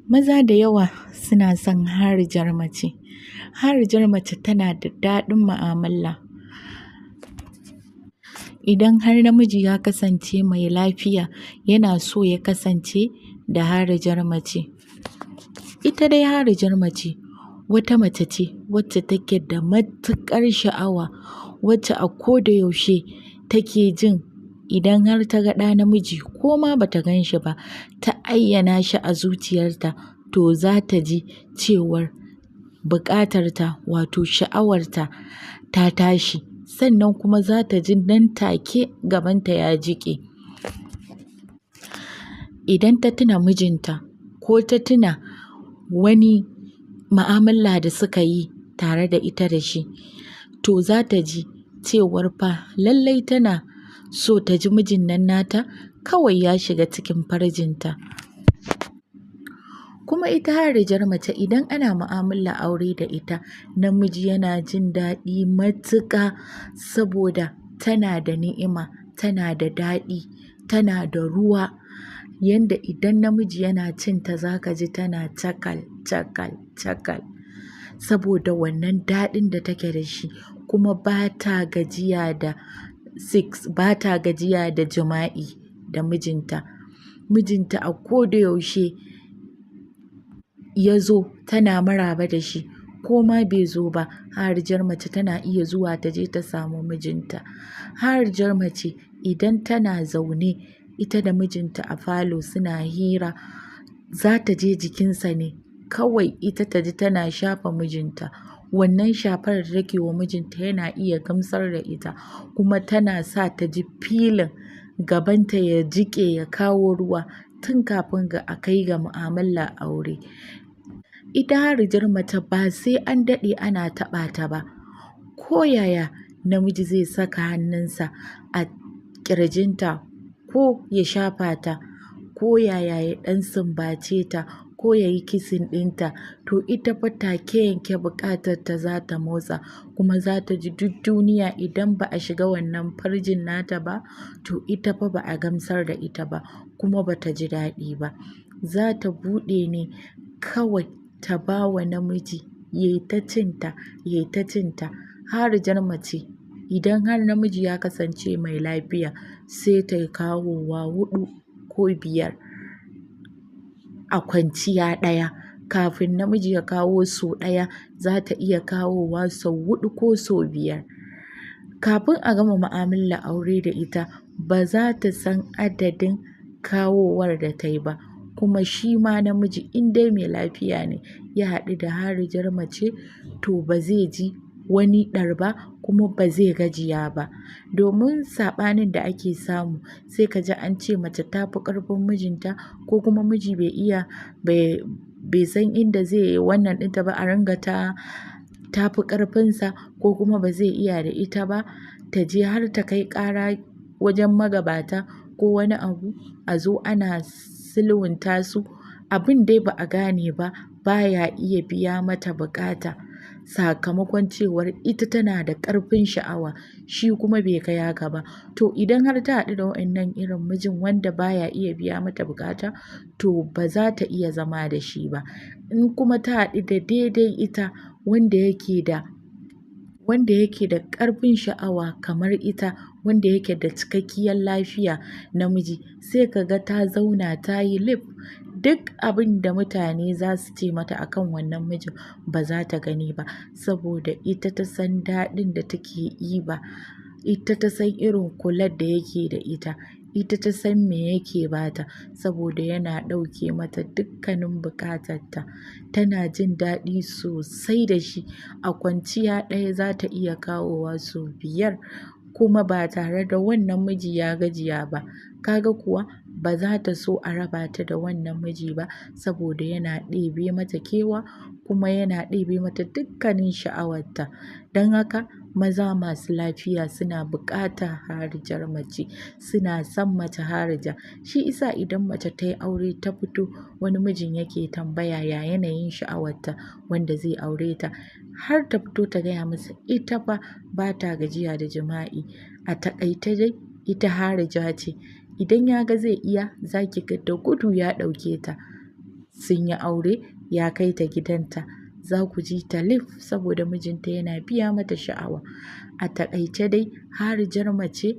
Maza da yawa suna son harijar mace. Harijar mace tana da daɗin mu'amala. Idan har namiji ya kasance mai lafiya, yana so ya kasance da harijar mace. Ita dai harijar mace wata mace ce wacce take da matuƙar sha'awa, wacce a koda yaushe take jin idan har ta ga ɗa namiji ko ma ba ta gan shi ba, ta ayyana shi a zuciyarta, to za ta ji cewar buƙatarta, wato sha'awarta ta tashi, sannan kuma za ta ji nan take gabanta ya jiƙe. Idan ta tuna mijinta ko ta tuna wani mu'amala da suka yi tare da ita da shi, to za ta ji cewar fa lallai tana so ta ji mijin nan nata kawai ya shiga cikin farjinta. Kuma ita harijar mace idan ana mu'amalar aure da ita, namiji yana jin daɗi matuƙa saboda tana da ni'ima, tana da daɗi, tana da ruwa, yanda idan namiji yana cinta za ka ji tana cakal cakal cakal saboda wannan daɗin da take da shi, kuma ba ta gajiya da sex, ba ta gajiya da jima'i da mijinta. Mijinta a koda yaushe ya zo tana maraba da shi, ko ma bai zo ba, harijar mace tana iya zuwa ta je ta samu mijinta. Harijar mace idan tana zaune ita da mijinta a falo suna hira, za ta je jikinsa ne kawai ita ta ji tana shafa mijinta. Wannan shafar da take wa mijinta yana iya gamsar da ita, kuma tana sa ta ji filin gabanta ya jiƙe ya kawo ruwa tun kafin a kai ga mu'amalar aure. Ita harijar mace ba sai an daɗe ana taɓa ta ba. Ko yaya namiji zai saka hannunsa a ƙirjinta ko ya shafa ta, ko yaya ya ɗan sumbace ta, ko ya yi kissing ɗinta, to ita fa take yanke buƙatarta za ta motsa, kuma za ta ji duk duniya idan ba a shiga wannan farjin nata ba, to ita fa ba a gamsar da ita ba, kuma ba ta ji daɗi ba. Za ta buɗe ne kawai ta ba wa namiji ya yi ta cinta, ya yi ta cinta. Harijar mace idan har namiji ya kasance mai lafiya, sai ta kawowa 4 ko 5 a kwanciya ɗaya. Kafin namiji ya kawo sau ɗaya, za ta iya kawowa sau 4 ko sau 5. Kafin a gama mu'amalar aure da ita, ba za ta san adadin kawowar da ta yi ba. Kuma shi ma namiji in dai mai lafiya ne ya haɗu da harijar mace, to ba zai ji wani ɗar ba kuma ba zai gajiya ba. Domin saɓanin da ake samu, sai ka ji an ce mace ta fi ƙarfin mijinta, ko kuma miji bai iya, bai san inda zai yi wannan ɗinta ba, a ringa ta fi ƙarfinsa, ko kuma ba zai iya da ita ba, ta je har ta kai ƙara wajen magabata ko wani abu, a zo ana sulhunta su, abin dai ba a gane ba, baya iya biya mata buƙata. Sakamakon cewar ita tana da ƙarfin sha'awa, shi kuma bai kai haka ba. To idan har ta haɗu da waɗannan irin mijin wanda baya iya biya mata buƙata, to ba za ta iya zama da shi ba. In kuma ta haɗu da daidai ita wanda yake da ƙarfin sha'awa kamar ita, wanda yake da cikakkiyar lafiya namiji, sai ka ga ta zauna ta yi lif. Duk abin da mutane za su ce mata akan wannan mijin ba za ta gani ba, saboda ita ta san daɗin da take yi ba, ita ta san irin kular da yake da ita, ita ta san me yake bata, saboda yana ɗauke mata dukkanin buƙatarta. Tana jin daɗi sosai da shi. A kwanciya ɗaya za ta iya kawowa sau 5, kuma ba tare da wannan miji ya gajiya ba. Kaga kuwa ba za ta so a raba ta da wannan miji ba, saboda yana ɗebe mata kewa kuma yana ɗebe mata dukkanin sha'awarta. Don haka maza masu lafiya suna buƙatar harijar mace, suna son mace harija. Shi isa idan mace ta yi aure ta fito, wani mijin yake tambaya ya yanayin sha'awarta wanda zai aure ta, har ta fito ta gaya masa ita fa ba ta gajiya da jima'i. A taƙaice dai ita harija ce. Idan ya ga zai iya, za ki ga da gudu ya ɗauke ta. sun yi aure ya kai ta gidanta, za ku ji ta lif saboda mijinta yana biya mata sha'awa. A taƙaice dai, harijar mace